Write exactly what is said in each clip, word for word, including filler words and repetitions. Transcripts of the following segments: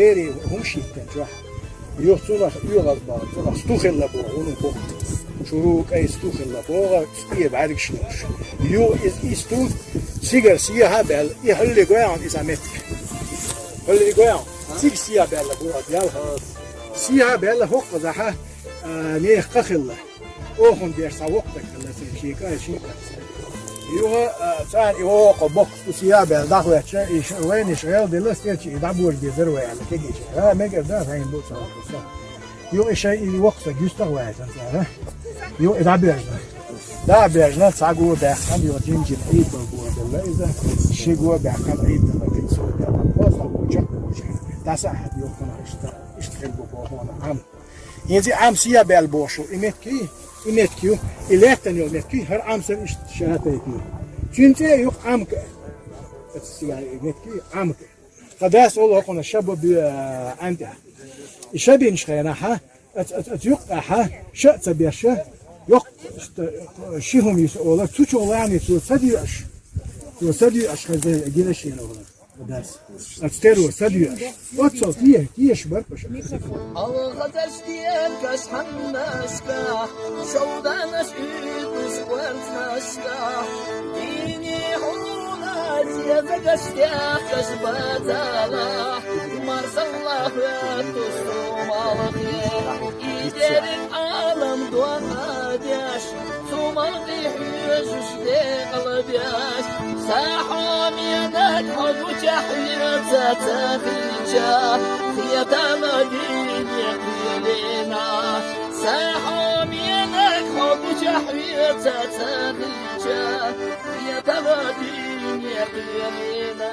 Берий хӀума шийттина чохь. Юха цунах оьгӀаз бахьа, цунах сту хилла боху, хӀунда боху. Чуру кӀай сту хилла боху, цӀе бӀаьргаш луш. Юха иза и сту, цигара сехьа а баьлла, и хӀалле гоьгӀна иза меттиг. ХӀалле гоьгӀна, цига сехьа баьлла боху, ялх. Сехьа баьлла хӀокхузахьа, а, нехан кхаъ хилла. Охан деш цхьа воккха стаг хилла церан, шен кӀай, шен кӀай. Юха, а, цара и воккха боккха сту сехьа баьлла дӀахӀоьттича, и ш-, вайнаш гӀел дилла, стерча и дӀабожа безар вай аьлла, кегийчара. А, мегар дан, хьайна бу ца воккха стаг. Юха и шайн и воккха стаг юьстах ваьлла цара. Юха и дӀабоьжна. ДӀабоьжна, цхьа го баьккхина, юха жим-жим Ӏийдалла го делла иза. Ши го баьккхина Ӏийдалла, пиццо делла. Просто го чекхбуьйцуш. ДӀасахьа юха иштта, иштта хир бу боху хьуна Ӏам. ХӀинца и Ӏам сехьа баьлла боху шу, и меттиг, и меттиг ю, и лаьттана йолу меттиг, хӀара Ӏам санна иштта ша тайпа ю. Цуьнан цӀе а ю-кх Ӏамка. Оцу сехьа и меттиг Ӏамка. Тхан дас олу хӀокхунах ша бан бе, а, Ӏам тӀехь. И ша бинчу хенахьа, оцу, оцу, оцу юккъехьа, ша а ца беш, йоккха, иштта, ши хӀума юьсу олар, цу чу лани цо ца доьӀуш. Цо ца доьӀуш хаза гина шена олар. Дас. Ацу теро ца доьшу. Оццул те-, теша бара аша. Алгазаш ден каш хьаннашка, шовданаш уьдуш варцнашка. Дини хьуна дезагаш дехкаш бацала, марсалла хӀоьттуш сумалхе. И дерриг Ӏалам дохадеш, Цу малхе хьоьжуш декъалбеш, сан хьоменаг хьо гучахь хьоьца ца хилча, хетала дуьне кхоьлина. Сан хьоменаг хьо гучахь хьоьца ца хилча, хетала дуьне кхоьлина.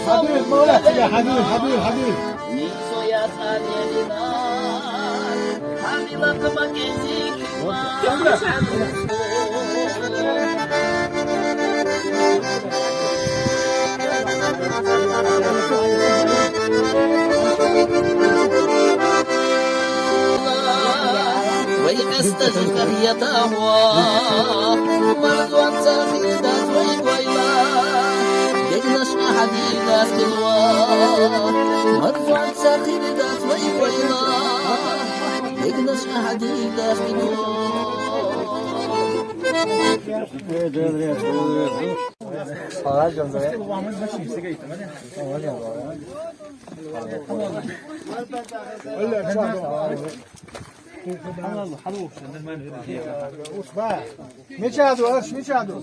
حبيب، ما ولا حبيب، حبيب، حبيب. ويقستجد قريته. مرض وانسى في ذات ويقويلا. يجلس Neçädir, Arş, neçädir?